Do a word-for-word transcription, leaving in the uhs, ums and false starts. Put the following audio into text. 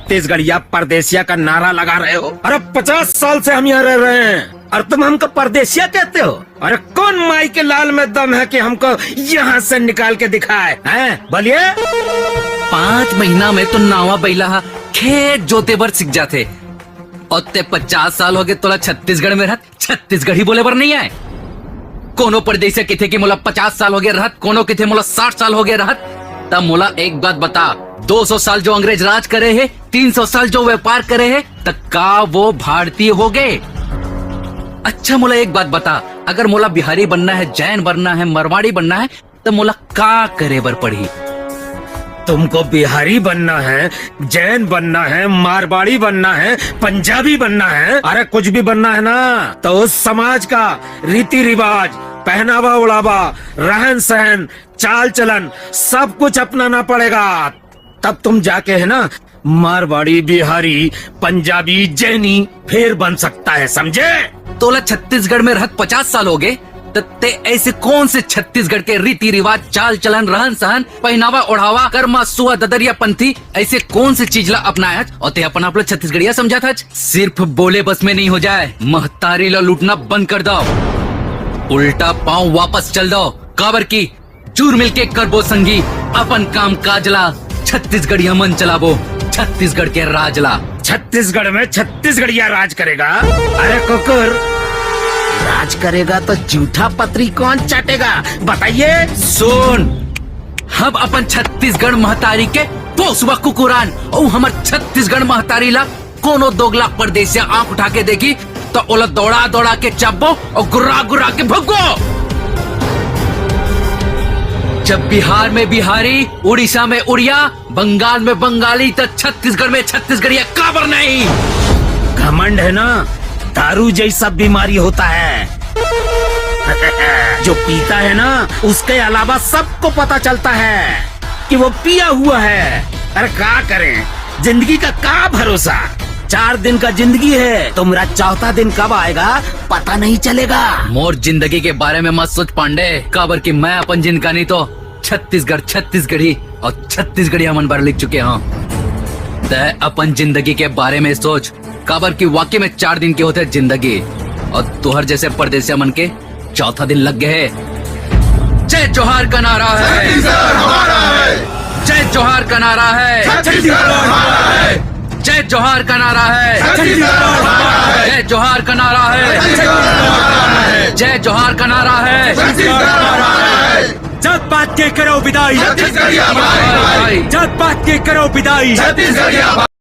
छत्तीसगढ़िया परदेसिया का नारा लगा रहे हो? अरे, पचास साल से हम यहाँ रह रहे हैं और तुम हमको परदेसिया कहते हो? अरे, कौन माई के लाल में दम है कि हमको यहाँ से निकाल के दिखाए, हैं? बोलिए। पांच महीना में तो नावा बइला हा खेत जोते बर सीख जाथे, और ते पचास साल हो गए तोला छत्तीसगढ़ में रहत छत्तीसगढ़ी बोले बर नहीं आए। कोनो परदेसिया किथे कि मोला पचास साल हो गए रहत, कोनो किथे मोला साठ साल हो गए रहत। तब मोला एक बात बता, दो सौ साल जो अंग्रेज राज करे है, तीन सौ साल जो व्यापार करे है, त का वो भारतीय हो गए? अच्छा, मोला एक बात बता, अगर मोला बिहारी बनना है, जैन बनना है, मारवाड़ी बनना है, त मोला का करे बर पड़ही? तुमको बिहारी बनना है, जैन बनना है, मारवाड़ी बनना है, पंजाबी बनना है, अरे, कुछ भी बनना है ना, तो उस समाज का रीति रिवाज, पहनावा ओढ़ावा, रहन सहन, चाल चलन, सब कुछ अपनाना पड़ेगा। तब तुम जाके, है ना, मारवाड़ी, बिहारी, पंजाबी, जैनी फिर बन सकता है, समझे? तोला छत्तीसगढ़ में रहत पचास साल हो गए, त ते ऐसे कौन से छत्तीसगढ़ के रीति रिवाज, चाल चलन, रहन सहन, पहनावा ओढ़ावा, कर्मा सुआ ददरिया पंथी, ऐसे कौन से चीज ला अपनाया और ते अपन आप ला छत्तीसगढ़िया समझा था? सिर्फ बोले बस में नहीं हो जाए, महतारी ला लूटना बंद कर दो, उल्टा पांव वापस चल दो, काबर की जुर मिलके करबो संगी, अपन काम काज ला छत्तीसगढ़िया मन चलाबो, छत्तीसगढ़ के राज ला। छत्तीसगढ़ में छत्तीसगढ़िया राज करेगा? अरे कुकुर, राज करेगा तो जूठा पतरी कौन चाटेगा, बताइए? सुन, हम अपन छत्तीसगढ़ महतारी के पोसवा कुकुरान, अउ हमर छत्तीसगढ़ महतारी ला कोनो दोगला परदेसिया आंख उठा के देखी, त ओला दौड़ा दौड़ा के चाबो अउ गुर्रा गुर्रा के भगो। जब बिहार में बिहारी, उड़ीसा में उड़िया, बंगाल में बंगाली, त छत्तीसगढ़ में छत्तीसगढ़िया काबर नहीं? घमंड है ना, दारू जैसा बीमारी होता है। जो पीता है ना, उसके अलावा सबको पता चलता है कि वो पिया हुआ है। अरे का करें, जिंदगी का का भरोसा? चार दिन का जिंदगी है, तुम्हारा चौथा दिन कब आएगा, पता नहीं चलेगा। मोर जिंदगी के बारे में मत सोच पांडे, काबर कि मैं अपन जिंदगानी तो छत्तीसगढ़, छत्तीसगढ़ी अउ छत्तीसगढ़िया मन बर लिख चुके हंव। तैं अपन जिंदगी के बारे में सोच, काबर कि वाकई में चार दिन के होथे जिंदगी, अउ तुहर जैसे परदेसिया मन के चौथा दिन लग गए हे। जय जोहार का नारा है। छत्तीसगढ़ हमारा है। जय जोहार का नारा है। छत्तीसगढ़ हमारा है। जय जोहार का नारा है। छत्तीसगढ़ हमारा है। जय जोहार का नारा है। छत्तीसगढ़ हमारा है। जय जोहार का नारा है। छत्तीसगढ़ हमारा है। जात पात के करो विदाई। छत्तीसगढ़िया भाई। जात पात के करो विदाई। छत्तीसगढ़िया भाई।